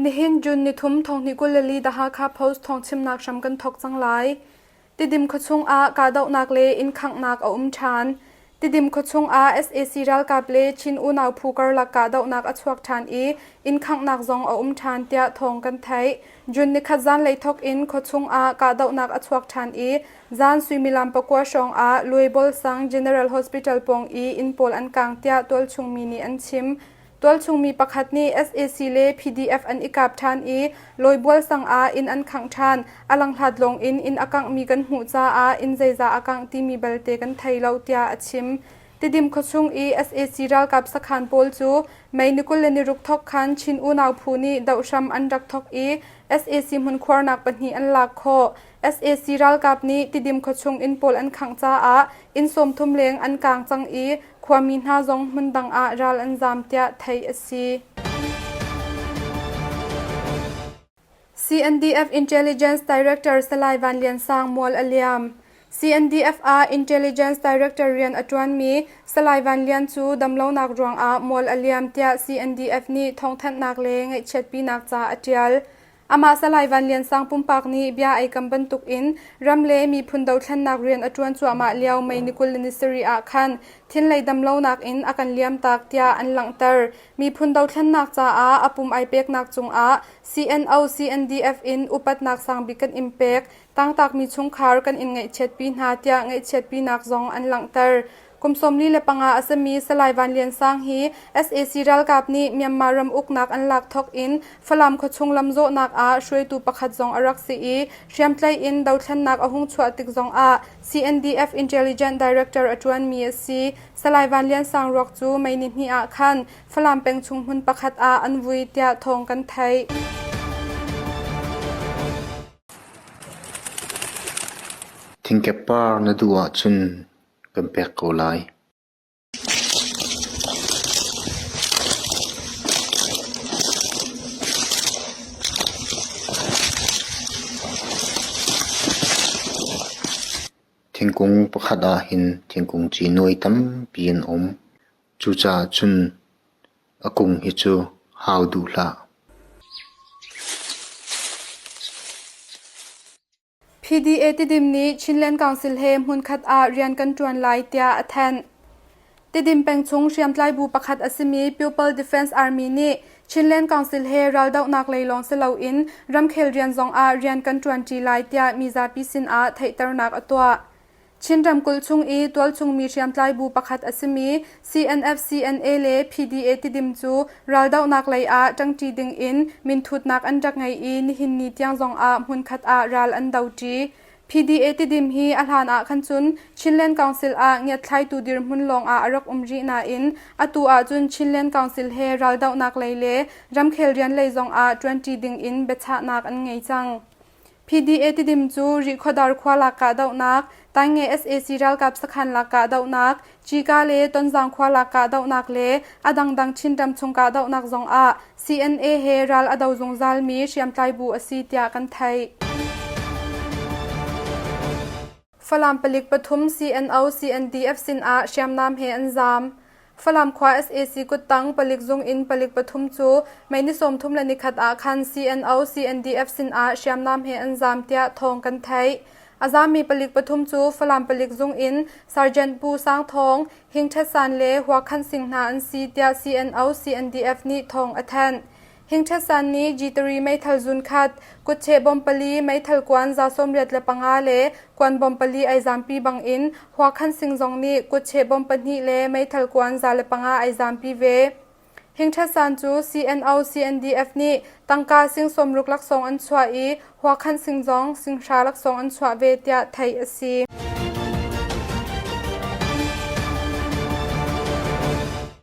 Nihin June nithum thonghnih 24 The Hakha Post thawngchimnak hram kan thawk cang lai. Tidim khuachung ah kahdohnak le inn khanghnak a um ṭhan. Tidim khuachung ah sac ralkap le Chin unau phu karlak kahdohnak a chuak ṭhan i inn khanghnak zong a um ṭhan tiah thawng kan theih. June nikhat zanlei thawk in khuachung ah kahdohnak a chuak ṭhan i zan suimilam pakua hrawng ah Luaibol sang General Hospital pawng i inn pawl an kaang tiah tualchung mi nih an chim. Tualchung mi pakhat nih sac le PDF an i kap ṭhan i Lawibual sang ah inn an khangh ṭhan. A langhlat lawng in inn a kanghmi kan hmuh caah inn zeizah a kangh timi balte kan thei lo tiah a chim. Tidim khuachung i sac ralkap sakhan pawl cu May ni 26 thawk khan Chin unau phu nih doh hram an rak thawk i sac hmunkhuarnak pahnih an lak khawh. Sac ralkap nih Tidim khuachung inn pawl an khangh caah inn 30 leng an kaang cang i khuami hna zong hmundang ah ral an zaam tiah theih a si. CNDF Intelligence Director Salai Van Lian Sang mual a liam. CNDF ah Intelligence Director rian a ṭuanmi Salai Van Lian cu damlonak ruangah mual a liam tiah CNDF nih thawngthanhnak le ngaihchiatpinak ca a ṭial. Amah Salai Van Lian Sang pumpak nih bia ei kam bantuk in ram le miphun dothlennak rian a ṭuan cuahmah lio May ni 27 ah khan thinlei damlonak in a kan liamtak tiah an langhter. Miphun dothlennak caah a pum ai peknak cungah CNO CNDF in upatnak sangbik kan in pek, tangtakmi chungkhar kan in ngaihchiatpi hna tiah ngaihchiatpinak zong an langhter. Kum 45 a simi Salai Van Lian Sang hi sac ralkap nih Myanmar ram uknak an lak thawk in Falam khuachung lamzawhnak ah hruaitu pakhat zong a rak si i hriamtlaih in dothlennak a hung chuah tik zong ah CNDF Intelligence Director a ṭuanmi a si. Salai Van Lian Sang ruak cu May nihnih ah khan Falam peng chung hmun pakhat ah an vui tiah thawng kan theih. Thingkep par na duh ahcun kan pek ko lai. Thingkung pakhat ah hin thingkung ci nuai tampi an um. Cucaah cun a kung hi cu hau duh hlah. PDA Tidim nih Chinland Council he hmunkhat ah rian kan ṭuan lai tiah a thanh. Tidim peng chung hriamtlai bu pakhat a simi People Defense Army nih Chinland Council he raldohnak lei lawng si loin ramkhel rian zong ah rian kan ṭuanṭi lai tiah mizapi sin ah theihternak a tuah. Chin ramkulh chung i tualchungmi hriamtlai bu pakhat a simi CNF-CNA le PDA Tidim cu raldohnak lei ah ṭangṭi ding in minthutnak an rak ngei i nihin ni tiang zong ah hmunkhat ah ral an doṭi. PDA Tidim hi a hlan ah khan cun Chinland Council ah ngiatthlaitu dirhmun lawng ah a rak um rih nain atu ahcun Chinland Council he raldohnak lei le ramkhel rian lei zong ah ṭuanṭi ding in biachahnak an ngei cang. PDA Tidim cu Rihkhawdar khua lak kahdohnak, Taingnge sac ralkap sakhan lak kahdohnak, Cika le Tonzang khua lak kahdohnak le a dangdang Chinram chung kahdohnak zong ah CNA he ral a do zungzalmi hriamtlai bu a si tiah kan theih. Falam palik pathum CNO CNDF sin ah hriamnam he an zaam. Falam khua sac kuttang palik zung in palik pathum cu May ni 31 ah khan CNO CNDF sin ah hriamnam he an zaam tiah thawng kan theih. A zaammi palik pathum cu Falam palik zung in Sergeant Pu Sang Thawng, Hing Ṭhet San le Hua Khan Sing hna an si tiah CNO CNDF nih thawng a thanh. Hingṭhatsan nih G3 meithal zun khat, kutcheh bom pali, meithal kuan 85 le kuan bom pali ai zampi bangin Huakhan Sing zong nih kutcheh bom pahnih le meithal kuan 105 ai zampi ve. Hingṭhatsan cu CNO CNDF nih tangka sing 60 laksawng an chuah i Huakhan Sing zong sing hra laksawng an chuah ve tiah theih a si.